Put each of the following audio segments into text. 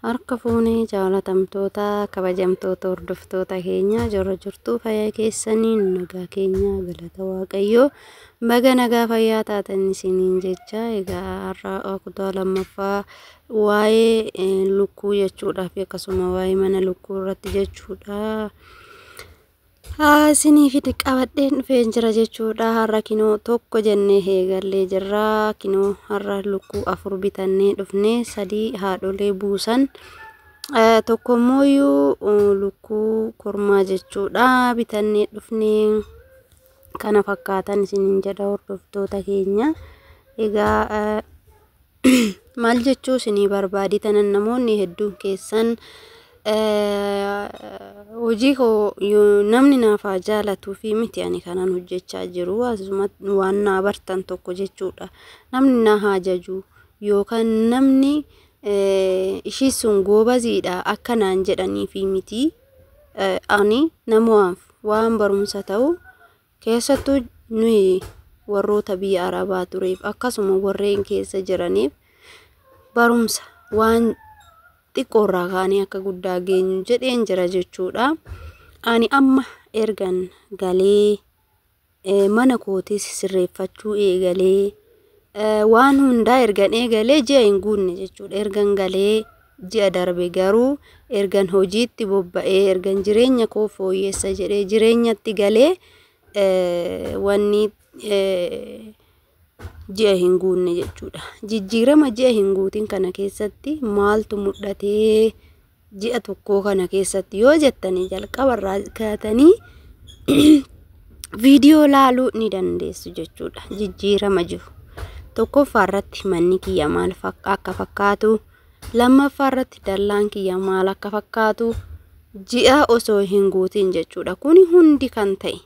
Harka fuunee jaalatamtoota kabajamtoota hordoftoota keenya, jirra jirtuu? Fayyaa keessanii? Nagaa keenya, galata Waaqayyoo. Baga nagaa fayyaa taatan isiniin jecha. Egaa har'a kutaa lammaffaa waa'ee lukkuu jechuudha fi akkasuma waa'ee mana lukkuu irratti jechuudha. Isinii fi qabadheen dhufeen jira jechuudha. Har'a kinoo tokko jennee eegallee jirra. Kinoo har'a lukkuu 4 bitannee dhufnee, 3 haadholee buusan. Tokko immoo lukkuu kormaa jechuudha bitannee dhufnee, kana fakkaatan isiniin jedha, hordoftoota keenya. Egaa maal jechuu isinii barbaade tanan, namoonni hedduun keessan hojii koo namni naaf haa jaalatuu fi miti ani kanan hojjechaa jiru, asuma waan naa bartan tokko jechuudha. Namni na haa jaju yookaan namni ishii sun goobaziidha akka naan jedhanii fi miti, ani namumaaf waan barumsa ta'u, keessattuu nuyi warroota biyya arabaa tureef akkasuma warreen keessa jiraniif barumsa, waan xiqqoorraa kaanee akka guddaa geenyu jedheen jira jechuudha. Ani amma ergan galee mana kootis sirreeffachuu eegalee, waan hundaa ergan eegalee ji'a hin guunne jechuudha. Ergan galee ji'a darbe garuu ergan hojiitti bobba'ee, ergan jireenya koo fooyyessa jedhee jireenyatti galee wanni ji'a hin guunne jechuudha. Jijjiirama ji'a hin guutin kana keessatti maaltu mul'atee ji'a tokkoo kana keessatti yoo jettanii, jalqabarraa kaatanii viidiyoo laaluu ni dandeessu jechuudha. Jijjiirama jiru. Tokkoffaa irratti manni kiyya maal akka fakkaatu, lammaffaa irratti dallaan kiyya maal akka fakkaatu ji'a osoo hin guutin jechuudha. Kuni hundi kan ta'e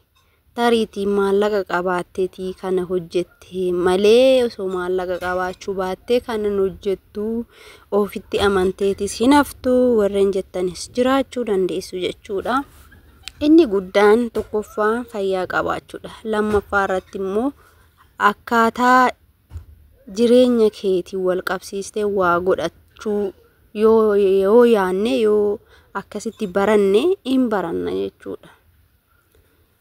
tariitii maallaqa qabaatteetii kana hojjette malee, osoo maallaqa qabaachuu baattee kanan hojjettu, ofitti amanteetis hin haftu warreen jettanis jiraachuu dandeessu jechuudha. Inni guddaan tokkoffaa fayyaa qabaachuudha. Lammaffaa irratti immoo akkaataa jireenya keetiin wal qabsiistee waa godhachuu yoo yaanne, yoo akkasitti baranne hin baranna jechuudha.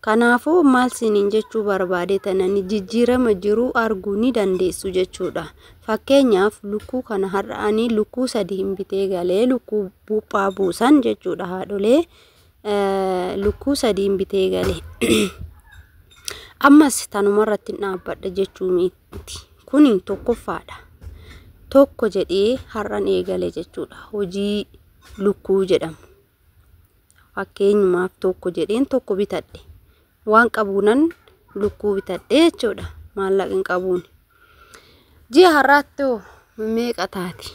Kanaafuu maal isiniin jechuu barbaade tanani, jijjiirama jiru arguu ni dandeessu jechuudha. Fakkeenyaaf lukkuu kana har'a ani lukkuu 3 hin bitee galee, lukkuu buphaa buusan jechuudha, haadholee lukkuu 3 hin bitee galee. Ammas tanuma irratti hin dhaabbadha jechuu miti. Kuni tokkoffaadha. Tokko jedhee har'an eegale jechuudha. Hojii lukkuu jedhamu. Fakkeenyumaaf tokko jedheen tokko bitadhe. Waan qabuunan lukkuu bitadhe jechuudha. Maallaqa hin qabuun. Ji'a har'aatti hoo meeqa taati?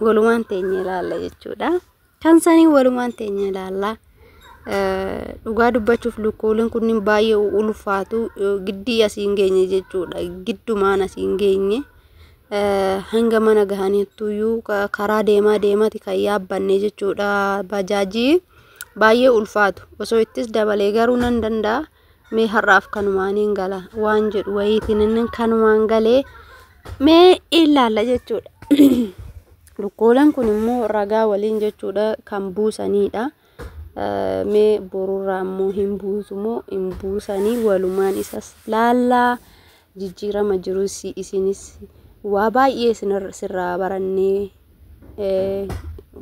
Walumaan teenya ilaalla jechuudha. Kan sanii walumaan teenya ilaalla. Dhugaa dubbachuuf lukkuuleen kunniin baay'ee ulfaatu, giddii asii hin geenye jechuudha. Giddumaan asii hin geenye. Hanga mana gahaniittuyyuu karaa deemaa deemaati kan yaabbanne jechuudha. Bajaajii baay'ee ulfaatu. Osoo ittis dabalee garuu nan danda'a. Mee har'aaf kanumaan hin gala waan jedhu wayiitiin inni kanumaan galee mee ilaalla jechuudha. Lukkuuleen kun immoo ragaa waliin jechuudha kan buusanidha. Mee borurraa immoo hin buusu moo hin buusanii, walumaan isas laallaa. Jijjiirama jirus isinis waa baay'ee sirraa barannee,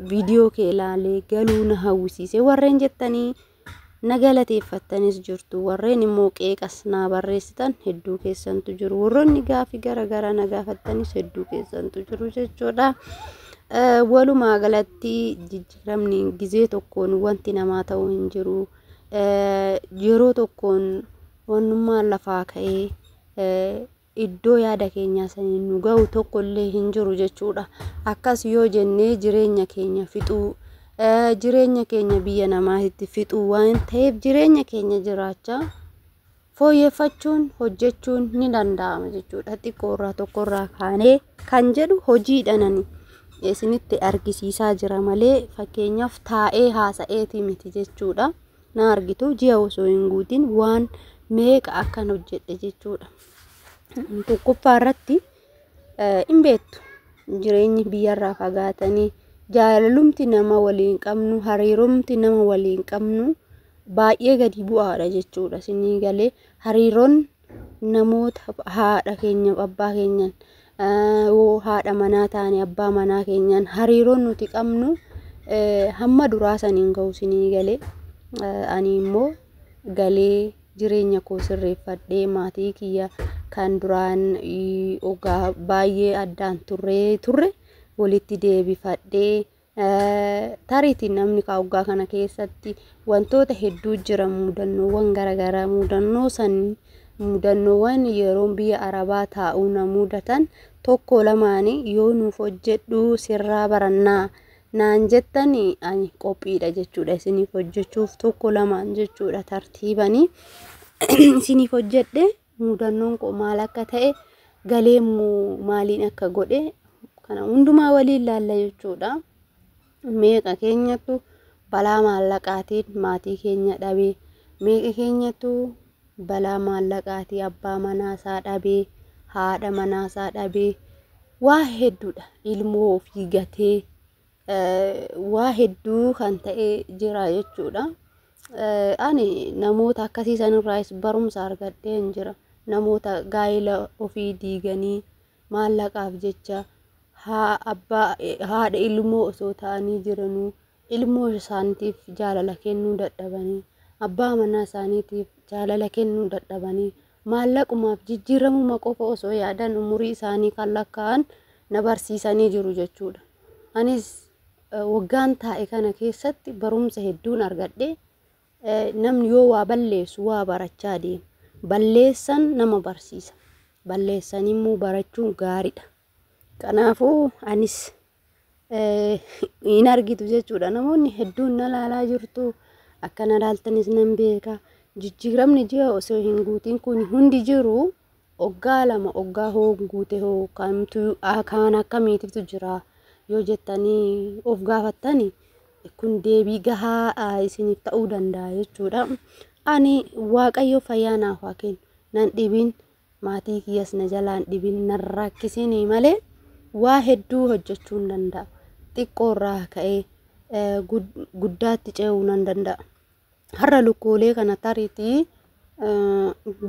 viidiyoo kee ilaalee galuu na hawwisiise warreen jettanii na galateeffattanis jirtu, warreen immoo qeeqas naa barreessitan hedduu keessantu jiru, warroonni gaafii gara garaa na gaafattanis hedduu keessantu jiru jechuudha. Walumaa galatti jijjiiramni gizee tokkoon wanti namaa ta'u hin jiru. Yeroo tokkoon wannummaan lafaa ka'ee iddoo yaada keenyaa saniin nu ga'u tokko illee hin jiru jechuudha. Akkas yoo jennee jireenya keenya fixuu, jireenya keenya biyya namaatti fixuu waan ta'eef, jireenya keenya jiraachaa fooyyeffachuun hojjechuun ni danda'ama jechuudha. Xiqqoorraa tokkorraa kaanee kan jedhu hojiidhaan isinitti argisiisaa jira malee fakkeenyaaf taa'ee haasa'eeti miti jechuudha. Na argitu, ji'a osoo hin guutin waan meeqa akkan hojjedhe jechuudha. Tokkoffaa irratti hin beektu, jireenyi biyyarraa fagaatanii Jaalalumti nama waliin qabnu, hariiromti nama waliin qabnu baay'ee gadi bu'aadha jechuudha. Isinii galee, hariiroon namoota haadha keenyaaf abbaa keenyan, haadha manaa taane abbaa manaa keenyan, hariiroon nuti qabnu hamma duraa saniin ga'u, isinii galee. Ani immoo galee jireenya koo sirreeffadhee, maatii kiyya kan duraan ogaa baay'ee addaan turree turre walitti deebifadhee, tariitiin namni waggaa kana keessatti wantoota hedduu jira, mudannoowwan garaagaraa, mudannoo san, mudannoowwan yeroo biyya arabaa taa'uu na mudatan tokko lamaanii yoo nuuf hojjedhu sirraa barannaa naan jettan, ani qophiidha jechuudha isiniif hojjechuuf. Tokko lamaan jechuudha tartiibanii isiniif hojjedhe, mudannoon koo maal akka ta'e, galee immoo maaliin akka godhe kana hundumaa waliin laalla jechuudha. Meeqa keenyattu balaa maallaqaatiin maatii keenya dhabee, meeqa keenyattu balaa maallaqaatiin abbaa manaasaa dhabee, haadha manaasaa dhabee, waa hedduudha, ilmoo ofii gatee, waa hedduu kan ta'e jira jechuudha. Ani namoota akkasii sanirraas barumsa argadheen jira. Namoota gaa'ela ofii diiganii maallaqaaf jecha, haadha ilmoo osoo ta'anii jiranuu ilmoo isaaniitiif jaalala kennuu dadhabanii, abbaa manaa isaaniitiif jaalala kennuu dadhabanii, maallaqumaaf jijjiiramuma qofa osoo yaadan umurii isaanii kan lakkaa'an na barsiisanii jiru jechuudha. Anis waggaan taa'e kana keessatti barumsa hedduun argadhe. Namni yoo waa balleessu waa barachaa deema. Balleessan nama barsiisa. Balleessan immoo barachuun gaariidha. Kanaafuu anis hin argitu jechuudha. Namoonni hedduun na laalaa jirtu. Akka na laaltanis nan beeka. Jijjiiramni ji'a osoo hin guutin kun hundi jiru, oggaa 2 oggaa hoo guute hoo kamtu kaan akkamiititu jira yoo jettanii of gaafattani, kun deebii gahaa isiniif ta'uu danda'a jechuudha. Ani Waaqayyo fayyaa naaf haa kennu. Nan dhibin, maatii kiyyas na jalaan dhibin, nan rakkisinii malee waa hedduu hojjechuu hin danda'a. Xiqqoorraa ka'ee guddaatti ce'uu nan danda'a. Har'a lukkoolee kana tariitii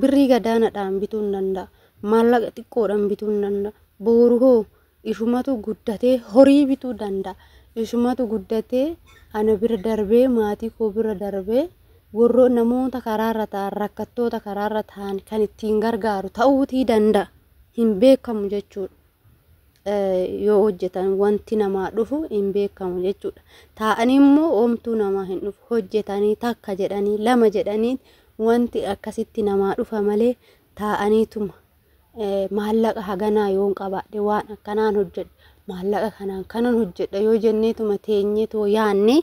birrii gadaanaadhaan bituu hin danda'a. Maallaqa xiqqoodhaan bituu hin danda'a. Boru hoo ishumatu guddatee horii bituu danda'a. Ishumatu guddatee ana bira darbee, maatii koo bira darbee, warra namoota karaarra ta'an, rakkattoota karaarra ta'an kan ittiin gargaaru ta'uutii danda'a. Hin beekamu jechuudha. Yoo hojjetan wanti namaa dhufu hin beekamu jechuudha. Taa'anii immoo oomtuu namaa hin dhufu. Hojjetanii takka jedhanii lama jedhanii wanti akkasitti namaa dhufa malee, taa'aniituma maallaqa haganaa yoon qabaadhe waan akkanaan hojjedha, maallaqa kanaan kanan hojjedha yoo jenneetuma teenyeetoo yaanne,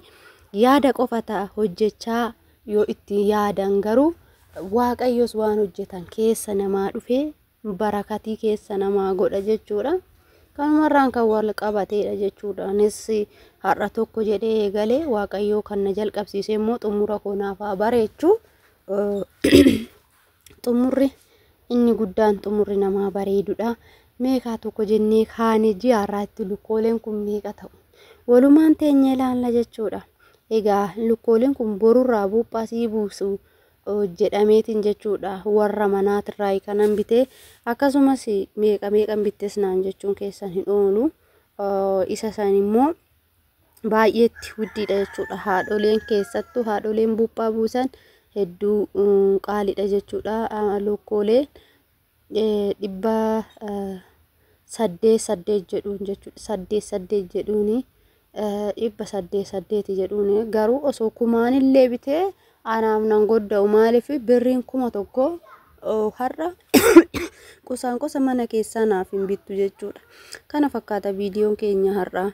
yaada qofa ta'a. Hojjechaa yoo itti yaadan garuu Waaqayyos waan hojjetan keessa namaa dhufee barakatii keessa namaa godha jechuudha. Kanumarraan kan wal qabateedha jechuudha. Anis har'a tokko jedhee eegalee, Waaqayyoo kan na jalqabsiise immoo xumura koo naaf haa bareechu. Xumurri inni guddaan xumurri namaa bareedudha. Meeqaa tokko jennee kaanee ji'a har'aatti lukkooleen kun meeqa ta'u? Walumaan teenyee ilaalla jechuudha. Egaa lukkooleen kun borurraa buuphaa sii buusu jedhameetiin jechuudha. Warra manaatirraa kanan bitee, akkasumas meeqa meeqan bittes naan jechuun keessan hin oolu. Isa san immoo baay'eetti guddiidha jechuudha. Haadholeen, keessattuu haadholeen buuphaa buusan hedduu qaaliidha jechuudha. Lukkoolee 800 8 jedhuun jechuudha. 8 8 jedhuuni, 800 8 jedhuuni. Garuu osoo kumaanillee bitee anaaf nan godda'u. Maaliif? Birriin 1000 har'a qosaan qosa mana keessaa naaf hin bittu jechuudha. Kana fakkaata viidiyoon keenya har'aa.